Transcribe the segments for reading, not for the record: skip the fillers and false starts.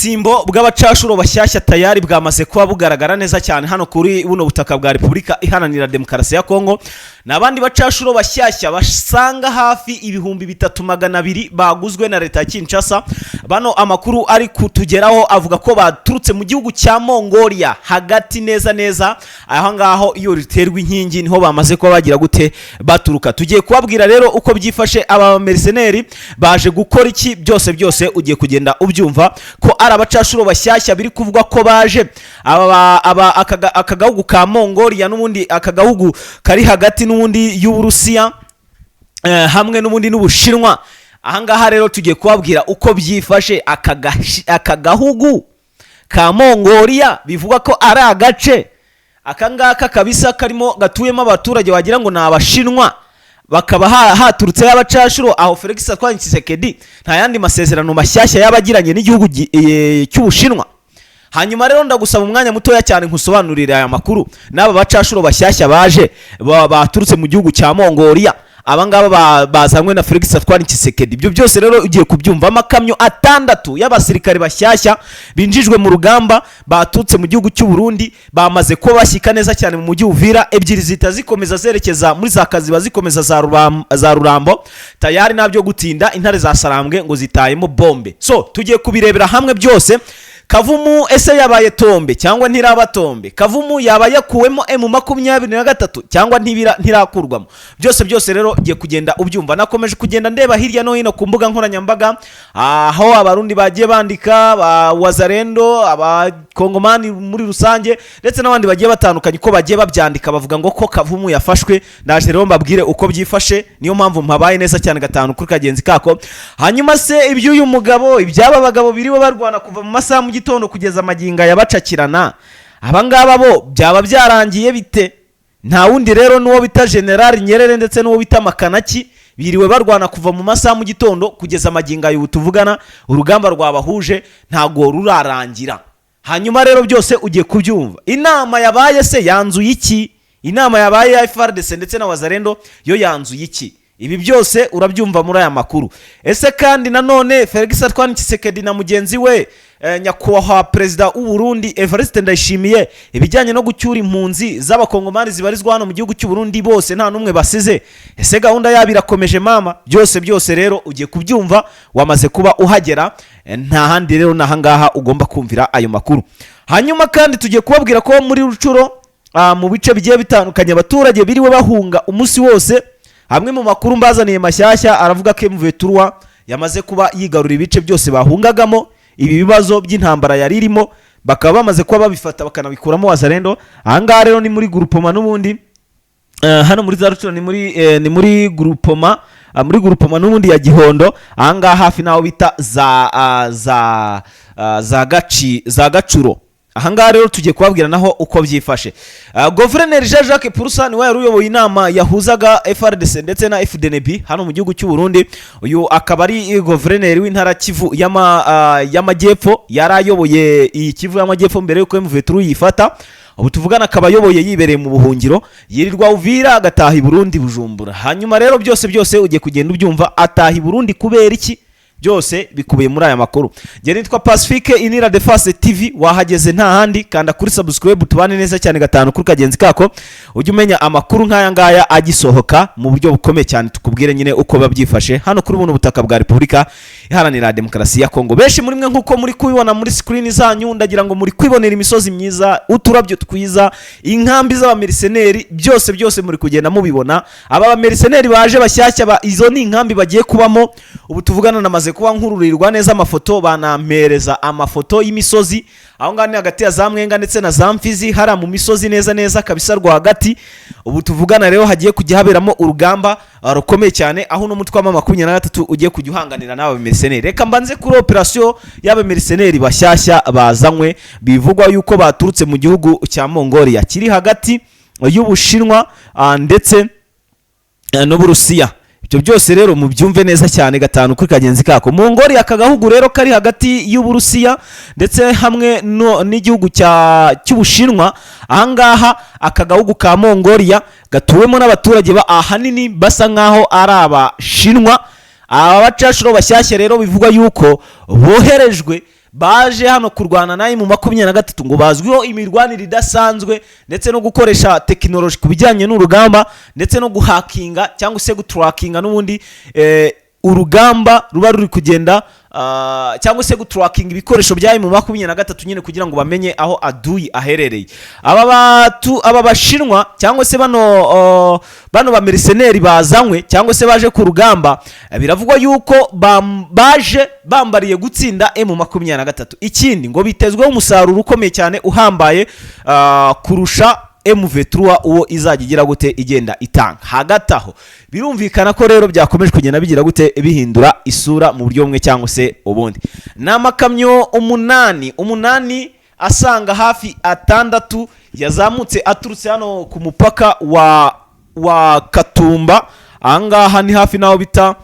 Ubutsimbo bw'abacashuro bashyashya tayari bwamaze kuba bugaragara neza cyane hano kuri buno butaka bwa Repubulika Iharanira Demokarasi ya Kongo. Ni abandi bacashuro bashyashya basanga hafi 3200 baguzwe na leta ya Kinshasa. Bano amakuru ari kutugeraho avuga ko baturutse mu gihugu cya Mongolia, hagati neza neza aho ngaho iyo riterwa inkingi, niho bamaze kuba bagira gute, baturuka. Tugiye kubabwira rero uko byifashe, aba mercenaires baje gukora iki, byose byose ugiye kugenda ubyumva ko ari abacashuro bashyashya biri kuvugwa ko baje aka gahugu ka Mongolia, n'ubundi aka gahugu kari hagati n'ubundi y'Uburusiya hamwe n'ubundi n'Ubushinwa. Ahangaha rero tugiye kubabwira uko byifashe. Aka gahugu ka Mongolia bivugwa ko ari agace aka ngaka kabisa karimo gatuyemo abaturage wagira ngo ni Abashinwa, bakaba haturutseyo abacashuro. Aho Felix Antoine Tshisekedi nta yandi masezerano mashyashya yaba agiranye n'igihugu cy'Ubushinwa? Hanyuma rero ndagusaba umwanya mutoya cyane nkusobanurire aya makuru n'aba bacashuro bashyashya baje baturutse mu gihugu cya Mongolia, abangaba bazanywe na Felix Antoine Tshisekedi. Ibyo byose rero ugiye kubyumva. Amakamyo 6 y'abasirikare bashyashya binjijwe mu rugamba baturutse mu gihugu cy'u Burundi bamaze kuba bashyika neza cyane mu mujyi Uvira. Ebyiri zihita zikomeza zerekeza muri za Kaziba, zikomeza za Rurambo. Tayari ntabyo gutinda, intare za Sarambwe ngo zitayemo bombe. So tugiye kubirebera hamwe byose. Kavumu ese yabaye tombe cyangwa ntiraba tombe? Kavumu yaba yakuwemo M23 cyangwa ntirakurwamo? Byose byose rero ugiye kugenda ubyumva. Nakomeje kugenda ndeba hirya no hino ku mbuga nkoranyambaga aho Abarundi bagiye bandika, ba Wazalendo, Abakongomani muri rusange, ndetse n'abandi bagiye batandukanye, uko bagiye babyandika bavuga ngo ko Kavumu yafashwe. Ndaje rero mbabwire uko byifashe, niyo mpamvu mpabaye neza cyane gatanu kuri kagenzi kako. Hanyuma se iby'uyu mugabo, iby'aba bagabo biriwe barwana kuva mu masaha mu gitondo kugeza amagingo yabacakirana, abangaba bo byaba byarangiye bite? Nta wundi rero n'uwo bita General Nyerere ndetse n'uwo bita Makanaki, biriwe barwana kuva mu masaha mu gitondo kugeza amagingo ayo tuvugana. Urugamba rwabahuje ntabwo rurarangira. Hanyuma rero byose ugiye kubyumva. Inama yabaye se yanzuye iki? Inama yabaye ya FARDC ndetse na Wazalendo yo yanzuye iki? Ibi byose urabyumva muri aya makuru. Ese kandi nanone Felix Antoine Tshisekedi na mugenzi we nyakubahwa perezida w'u Burundi Evariste Ndayishimiye, ibijyanye no gucyura impunzi z'Abakongomani zibarizwa hano mu gihugu cy'u Burundi bose nta n'umwe basize, ese gahunda yabo irakomeje mama? Byose byose rero ugiye kubyumva, wamaze kuba uhagera. Nta handi rero n'ahangaha ugomba kumvira ayo makuru. Hanyuma kandi tugiye kubabwira ko muri Rutshuru, mu bice bigiye bitandukanye, abaturage biriwe bahunga umunsi wose. Hamwe mu makuru mbazaniye mashyashya aravuga ko M23 yamaze kuba yigarura ibice byose bahungagamo ibi bibazo by'intambara yari irimo, bakaba bamaze kuba babifata bakanabikuramo Wazalendo. Ahangaha rero ni muri groupement n'ubundi, hano muri za Rutshuru, ni muri groupement, muri groupement n'ubundi ya Gihondo, ahangaha hafi n'aho bita za ah, za ah, za gaci za Gacuro. Ahangaha rero tugiye kubabwira naho uko byifashe. Guverineri Jean Jacques Purusa niwe wari uyoboye inama yahuzaga FARDC ndetse na FDNB hano mu gihugu cy'u Burundi. Uyu akaba ari guverineri w'intara Kivu y'Amajyepfo, yari ayoboye iyi Kivu y'Amajyepfo mbere y'uko M23 yifata. Ubu tuvugana akaba ayoboye yibereye mu buhungiro, yirirwa Uvira agataha i Burundi Bujumbura. Hanyuma rero byose byose ugiye kugenda ubyumva. Ataha i Burundi kubera iki? Byose bikubiye muri aya makuru. Njye nitwa Pacifique Inira de Face TV, wahageze nta handi, kanda kuri subscribe tubane neza cyane gatanu kuri kagenzi kako, ujye umenya amakuru nk'aya ngaya agisohoka mu buryo bukomeye cyane, tukubwire nyine uko biba byifashe hano kuri buno butaka bwa Repubulika Iharanira Demokarasi ya Kongo. Benshi muri mwe, nk'uko muri kubibona muri screen zanyu, ndagira ngo muri kwibonera imisozi myiza, uturabyo twiza, inkambi z'abamercenaires, byose byose muri kugenda mubibona. Aba bamercenaires baje bashyashya izo ni inkambi bagiye kubamo. Ubu tuvugana namaze kuba nkururirwa neza amafoto, banampereza amafoto y'imisozi aho ngaho ni hagati ya za Mwenga ndetse na za Mfizi, hariya mu misozi neza neza kabisa rwagati. Ubu tuvugana rero hagiye kujya haberamo urugamba rukomeye cyane, aho uno mutwe wa 23 ugiye kujya uhanganira n'aba mercenaires. Reka mbanze kuri operasiyo y'aba mercenaires bashyashya bazanywe, bivugwa yuko baturutse mu gihugu cya Mongolia kiri hagati y'Ubushinwa ndetse n'Uburusiya. Ibyo byose rero mubyumve neza cyane gatanu kuri kagenzi kako. Mongolia, aka gahugu rero kari hagati y'Uburusiya ndetse hamwe n'igihugu cy'Ubushinwa. Ahangaha aka gahugu ka Mongolia gatuwemo n'abaturage ahanini basa nkaho ari Abashinwa. Aba bacashuro bashyashya rero bivugwa yuko boherejwe Baje hano kurwana nayo mu 23, ngo bazwiho imirwanire idasanzwe ndetse no gukoresha tekinoloji ku bijyanye n'urugamba, ndetse no guhakinga cyangwa se guturakinga n'ubundi urugamba ruba ruri kugenda, cyangwa se guturakinga ibikoresho bya M23 nyine, kugira ngo bamenye aho aduyi aherereye. Aba batu, aba Bashinwa cyangwa se bano ba mercenaires bazanywe cyangwa se baje ku rugamba, biravugwa yuko baje bambariye gutsinda M23. Ikindi, ngo bitezweho umusaruro ukomeye cyane uhambaye kurusha M23 uwo izajya igira gute, igenda itanga. Hagati aho birumvikana ko rero byakomeje kugenda bigira gute, bihindura isura mu buryo bumwe cyangwa se ubundi. Ni amakamyo umunani umunani asanga hafi atandatu yazamutse aturutse hano ku mupaka wa Katumba. Ahangaha ni hafi n'aho bita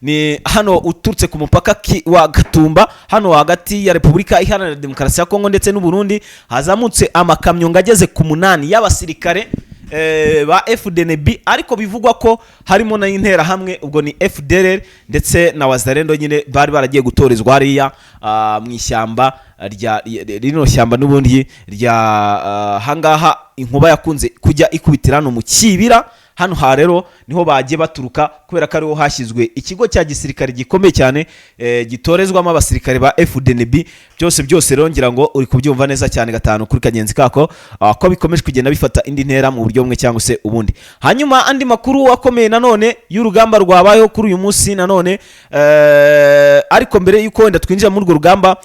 ni hano uturutse ku mupaka wa Gatumba, hano hagati ya Repubulika Iharanira Demokarasi ya Kongo ndetse n'u Burundi. Hazamutse amakamyo ngo ageze ku 8 y'abasirikare ba FDNB, ariko bivugwa ko harimo n'Interahamwe, ubwo ni FDLR ndetse na Wazalendo nyine, bari baragiye gutorezwa hariya mu ishyamba rya rino shyamba n'ubundi rya hangaha inkuba yakunze kujya ikubitira hano mu Kibira. Hano ha rero niho bagiye baturuka, kubera ko ariho hashyizwe ikigo cya gisirikare gikomeye cyane, gitorezwamo abasirikare ba FDNB. Byose byose rero ngira ngo uri kubyumva neza cyane gatanu kuri kagenzi kako, ko bikomeje kugenda bifata indi ntera mu buryo bumwe cyangwa se ubundi. Hanyuma andi makuru akomeye nanone y'urugamba rwabayeho kuri uyu munsi nanone, ariko mbere y'uko wenda twinjira muri urwo rugamba,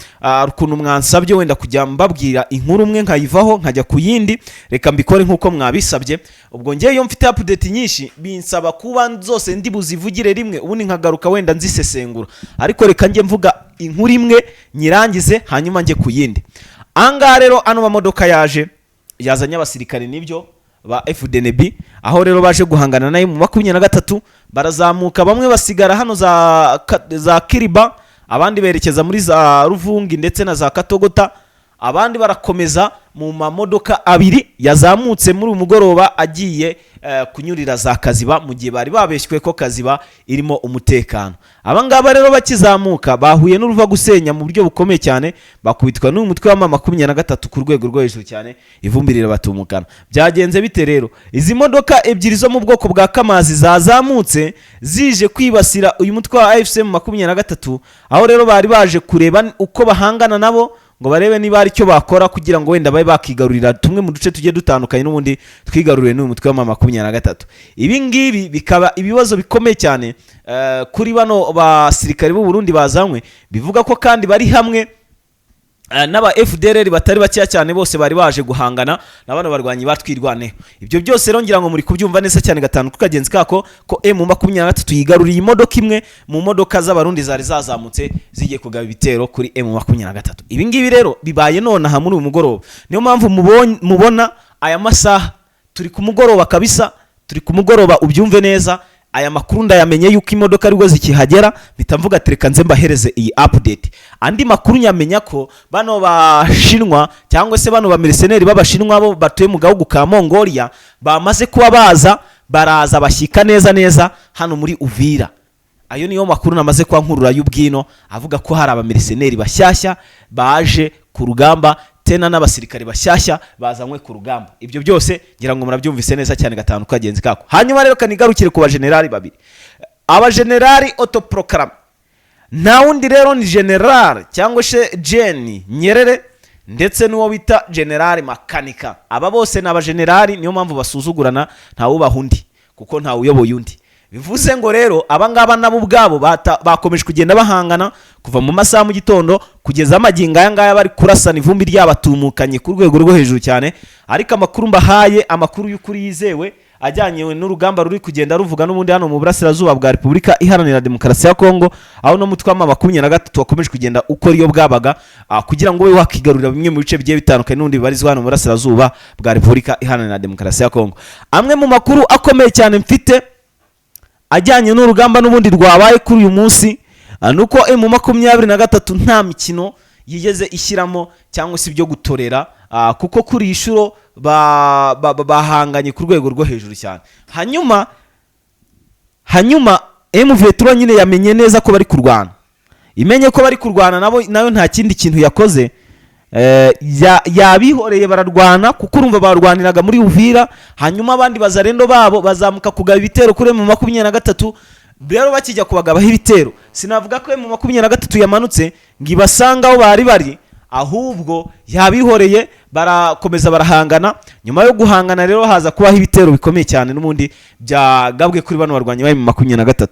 ukuntu mwansabye wenda kujya mbabwira inkuru umwe nkayivaho nkajya ku yindi, reka mbikore nk'uko mwabisabye. Ubwo ngewe iyo mfite update nyinshi binsaba kuba zose ndi buzivugire rimwe, ubundi nkagaruka wenda nzisesengura, ariko reka njye mvuga inkuru imwe nyirangize, hanyuma njye ku yindi. Ahangaha rero ano mamodoka yaje yazanye abasirikare nibyo ba FDNB, aho rero baje guhangana nayo mu 23, barazamuka, bamwe basigara hano za Kiriba, abandi berekeza muri za Ruvungi ndetse na za Katogota, abandi barakomeza mu mamodoka abiri yazamutse muri uyu mugoroba agiye kunyurira za Kaziba, mu gihe bari babeshywe ko Kaziba irimo umutekano. Aba ngaba rero bakizamuka bahuye n'uruva gusenya mu buryo bukomeye cyane, bakubitwa n'uyu mutwe wa M23 ku rwego rwo hejuru cyane, ivumbi rirabatumukana. Byagenze bite rero? Izi modoka ebyiri zo mu bwoko bwa Kamazi zazamutse zije kwibasira uyu mutwe wa AFC M23, aho rero bari baje kureba uko bahangana nabo, ngo barebe niba hari icyo bakora kugira ngo wenda babe bakigarurira tumwe mu duce tugiye dutandukanye n'ubundi twigaruriwe n'uyu mutwe wa M23. Ibi ngibi bikaba ibibazo bikomeye cyane kuri bano basirikare b'u Burundi bazanywe. Bivuga ko kandi bari hamwe n'aba FDLR batari bakeya cyane, bose bari baje guhangana na bano barwanyi batwirwaneho. Ibyo byose rero ngira ngo muri kubyumva neza cyane gatanu ku kagenzi kako, ko M23 yigaruriye imodoka imwe mu modoka z'Abarundi zari zazamutse zigiye kugaba ibitero kuri M23. Ibi ngibi rero bibaye nonaha muri uyu mugoroba, niyo mpamvu mubona aya masaha turi ku mugoroba kabisa, turi ku mugoroba, ubyumve neza. Aya makuru ndayamenye yuko imodoka aribwo zikihagera, mpita mvuga ati reka nze mbahereze iyi update. Andi makuru nyamenya ko bano Bashinwa cyangwa se bano ba mercenaires b'Abashinwa bo batuye mu gahugu ka Mongolia bamaze kuba baza, baraza bashyika neza neza hano muri Uvira. Ayo niyo makuru namaze kuba nkurura y'ubwino, avuga ko hari aba mercenaires bashyashya baje ku rugamba, tena n'abasirikare bashyashya bazanywe ku rugamba. Ibyo byose ngira ngo murabyumvise neza cyane gatanu kagenzi kako. Hanyuma rero kanigarukire ku bajenerali babiri, abajenerali autoproclamés. Nta wundi rero ni general cyangwa se Jeni Nyerere ndetse n'uwo bita General Makanika. Aba bose ni abajenerali, niyo mpamvu basuzugurana, ntawubaha undi kuko ntawuyoboye undi. Bivuze ngo rero aba ngaba nabo ubwabo bakomeje kugenda bahangana kuva mu masaha mu gitondo kugeza amagingo aya ngaya, bari kurasana, ivumbi ryabatumukanye ku rwego rwo hejuru cyane. Ariko amakuru mbahaye, amakuru y'ukuri yizewe ajyanye n'urugamba ruri kugenda ruvuga n'ubundi hano mu burasirazuba bwa Repubulika Iharanira Demokarasi ya Kongo, aho no mutwe wa 23 wakomeje kugenda ukora iyo bwabaga kugira ngo ube wakigarurira bimwe mu bice bigiye bitandukanye n'ubundi bibarizwa hano mu burasirazuba bwa Repubulika Iharanira Demokarasi ya Kongo. Amwe mu makuru akomeye cyane mfite ajyanye n'urugamba n'ubundi rwabaye kuri uyu munsi, ni uko M23 nta mikino yigeze ishyiramo cyangwa se ibyo gutorera, kuko kuri iyi nshuro bahanganye ku rwego rwo hejuru cyane. Hanyuma M23 nyine yamenye neza ko bari kurwana, Imenye ko bari kurwana nabo, nayo nta kindi kintu yakoze. Yabihoreye bararwana, kuko urumva barwaniraga muri Uvira. Hanyuma abandi bazarendo babo bazamuka kugaba ibitero kuri M23. Rero bakijya kubagabaho ibitero, sinavuga ko M23 yamanutse ngo ibasange aho bari bari, ahubwo yabihoreye barakomeza barahangana. Nyuma yo guhangana rero, haza kubaho ibitero bikomeye cyane n'ubundi byagabwe kuri bano barwanyi ba M23.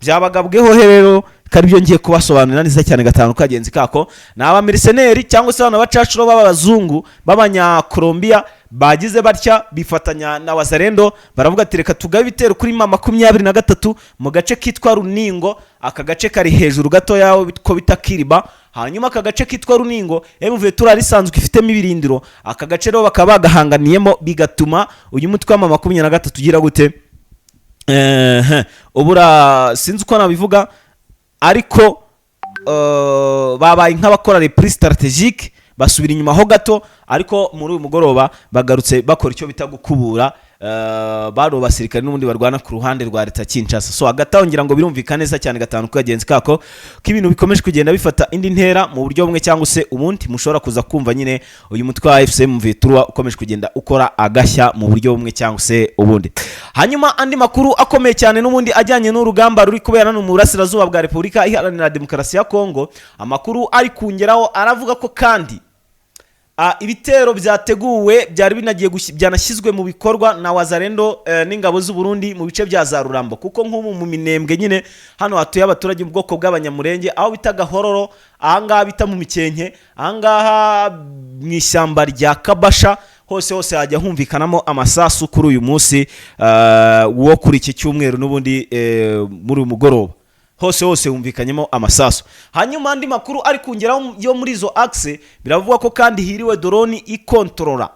Byabagabweho rero ko aribyo ngiye kubasobanurira neza cyane gatanu kagenzi kako. Ni abamercenaires cyangwa se abana b'abacacuro b'abazungu b'Abanyakolombiya bagize batya bifatanya na Wazarendo, baravuga ati: "Reka tugabe ibitero kuri M23 mu gace kitwa Runingo." Aka gace kari hejuru gatoya ko bita Kiriba. Hanyuma aka gace kitwa Runingo, M23 isanzwe ifitemo ibirindiro. Aka gace rero bakaba bagahanganiyemo, bigatuma uyu mutwe wa 23 ugira gute? Ubura sinzi uko nabivuga, ariko babaye nk'abakora repli stratégique, basubira inyuma ho gato. Ariko muri uyu mugoroba bagarutse bakora icyo bita gukubura bano basirikare n'ubundi barwana ku ruhande rwa leta Kinshasa. So hagati aho ngira ngo birumvikana neza cyane gatanu kagenzi kako ko ibintu bikomeje kugenda bifata indi ntera mu buryo bumwe cyangwa se ubundi. Mushobora kuza kumva nyine uyu mutwe wa AFC M23 ukomeje kugenda ukora agashya mu buryo bumwe cyangwa se ubundi. Hanyuma andi makuru akomeye cyane n'ubundi ajyanye n'urugamba ruri kubera hano mu burasirazuba bwa Repubulika Iharanira Demokarasi ya Kongo, amakuru ari kungeraho aravuga ko kandi ibitero byateguwe byari binagiye byanashyizwe mu bikorwa na Wazarendo n'ingabo z'u Burundi mu bice bya za Rurambo, kuko nk'ubu mu Minembwe nyine hano hatuye abaturage mu bwoko bw'Abanyamurenge, aho bita Gahororo, ahangaha bita mu Mikenke, ahangaha mu ishyamba rya Kabasha, hose hose hajya humvikanamo amasasu kuri uyu munsi wo kuri iki cyumweru n'ubundi muri uyu mugoroba hose hose humvikanyemo amasasu. Hanyuma andi makuru ari kungeraho yo muri izo axe, biravuga ko kandi hiriwe drone ikontorora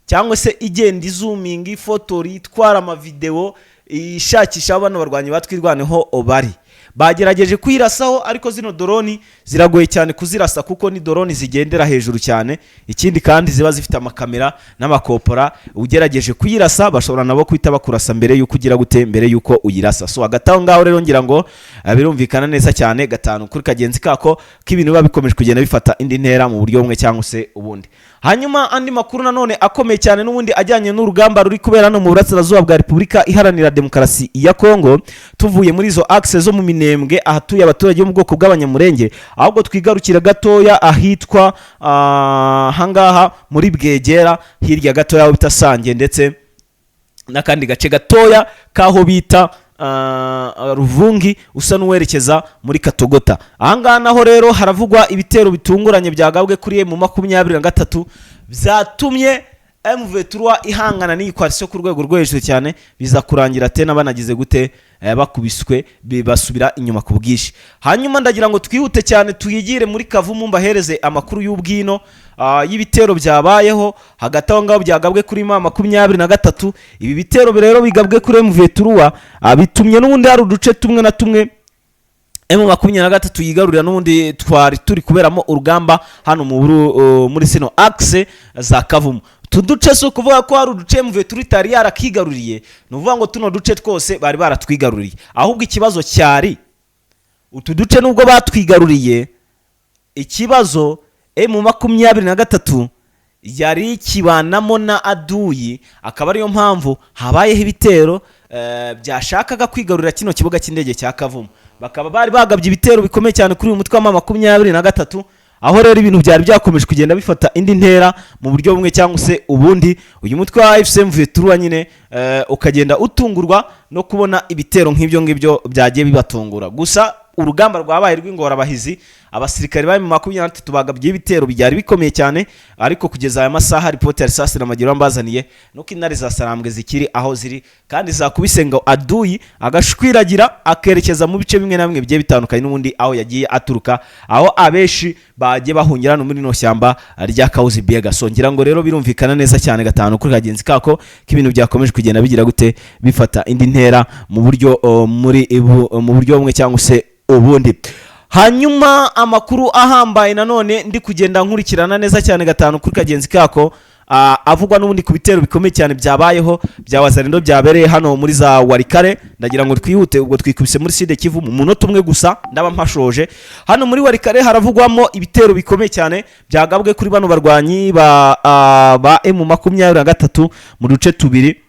cyangwa se igenda izuminga, ifotora, itwara amavideo, ishakisha aho bano barwanyi batwirwaneho bari. Bagerageje kuyirasaho, ariko zino drone ziragoye cyane kuzirasa, kuko ni drone zigendera hejuru cyane. Ikindi kandi ziba zifite amakamera n'amakopora. Ugerageje kuyirasa, bashobora nabo guhita bakurasa mbere y'uko ugira gute, mbere y'uko uyirasa. So hagati aho ngaho rero ngira ngo birumvikana neza cyane gatanu kuri kagenzi kako ko ibintu biba bikomeje kugenda bifata indi ntera mu buryo bumwe cyangwa se ubundi. Hanyuma andi makuru nanone akomeye cyane n'ubundi ajyanye n'urugamba ruri kubera hano mu burasirazuba bwa Repubulika Iharanira Demokarasi ya Kongo, tuvuye muri izo axe zo mu Minembwe ahatuye abaturage bo mu bwoko bw'Abanyamurenge, ahubwo twigarukira gatoya ahitwa ahangaha muri Bwegera, hirya gatoya aho bita Sange, ndetse n'akandi gace gatoya k'aho bita Ruvungi, usa n'uwerekeza muri Katogota. Ahangaha naho rero haravugwa ibitero bitunguranye byagabwe kuri M23, byatumye M23 ihangana n'iyi coalition ku rwego rwo hejuru cyane, biza kurangira tena banagize gute? Bakubiswe, basubira inyuma ku bwinshi. Hanyuma ndagira ngo twihute cyane tuyigire muri Kavumu, mbahereze amakuru y'ubwino y'ibitero byabayeho hagati aho ngaho byagabwe kuri M23. Ibi bitero rero bigabwe kuri M23 bitumye n'ubundi hari uduce tumwe na tumwe M23 yigarurira n'ubundi twari turi kuberamo urugamba hano muri sino axe za Kavumu. Utu duce si ukuvuga ko hari uduce M23 itari yarakigaruriye, ni ukuvuga ngo tuno duce twose bari baratwigaruriye. Ahubwo ikibazo cyari utu duce, nubwo batwigaruriye, ikibazo M23 yari ikibanamo na aduyi, akaba ariyo mpamvu habayeho ibitero byashakaga kwigarurira kino kibuga cy'indege cya Kavumu. Bakaba bari bagabye ibitero bikomeye cyane kuri uyu mutwe wa 23, aho rero ibintu byari byakomeje kugenda bifata indi ntera mu buryo bumwe cyangwa se ubundi. Uyu mutwe wa AFC M23 nyine ukagenda utungurwa no kubona ibitero nk'ibyo ngibyo byagiye bibatungura. Gusa urugamba rwabaye rw'ingorabahizi. Abasirikare bari mu 23 bagabye ibitero byari bikomeye cyane, ariko kugeza aya masaha ripoti ya risasi na magero mbazaniye nuko intare za Sarambwe zikiri aho ziri kandi zakubise ngo aduyi agashwiragira, akerekeza mu bice bimwe na bimwe bigiye bitandukanye n'ubundi aho yagiye aturuka, aho abenshi bagiye bahungira no muri rino shyamba rya Kawuzi Biega. So ngira ngo rero birumvikana neza cyane gatanu kuri kagenzi kako ko ibintu byakomeje kugenda bigira gute? Bifata indi ntera mu buryo mu buryo bumwe cyangwa se ubundi. Hanyuma amakuru ahambaye nanone ndi kugenda nkurikirana neza cyane gatanu kuri kagenzi kako. avugwa n'ubundi ku bitero bikomeye cyane byabayeho bya Wazalendo byabereye hano muri za Walikale. Ndagira ngo twihute, ubwo twikubise muri Sud Kivu mu munota umwe gusa, ndaba mpashoje. Hano muri Walikale haravugwamo ibitero bikomeye cyane byagabwe kuri bano barwanyi ba M23 mu duce tubiri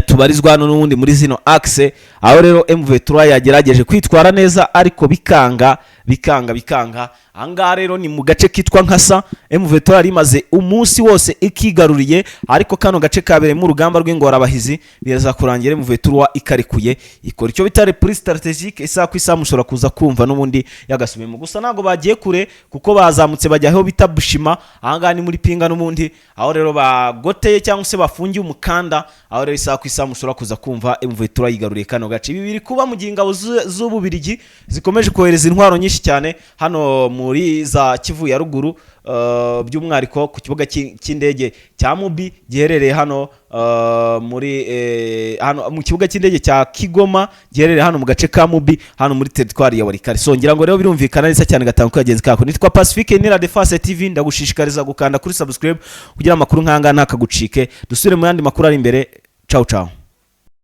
tubarizwa hano n'ubundi muri zino axe, aho rero M23 yagerageje kwitwara neza ariko bikanga, bikanga, bikanga. Ahangaha rero ni mu gace kitwa Nkasa. M23 yari imaze umunsi wose ikigaruriye, ariko kano gace kabereyemo urugamba rw'ingorabahizi, biza kurangira M23 ikarekuye, ikora icyo bita repli stratégique. Isaha ku isaha mushobora kuza kumva n'ubundi yagasubiyemo. Gusa ntabwo bagiye kure kuko bazamutse bajya aho bita Bushima. Ahangaha ni muri Pinga n'ubundi, aho rero bagoteye cyangwa se bafungiye umukanda, aho rero isaha ku isaha mushobora kuza kumva M23 yigaruriye kano gace. Ibi biri kuba mu gihe ingabo z'Ububirigi zikomeje kohereza intwaro nyinshi cyane hano muri za Kivu ya Ruguru, by'umwihariko ku kibuga cy'indege cya Mubi giherereye hano muri hano mu kibuga cy'indege cya Kigoma giherereye hano mu gace ka Mubi, hano muri teritwari ya Walikale. So ngira ngo rero birumvikana neza cyane gatanu kagenzi kako. Nitwa Pacifique Nira Defense TV, ndagushishikariza gukanda kuri subscribe kugira amakuru nk'anga ntakagucike. Dusubire mu yandi makuru ari imbere. Ciao ciao.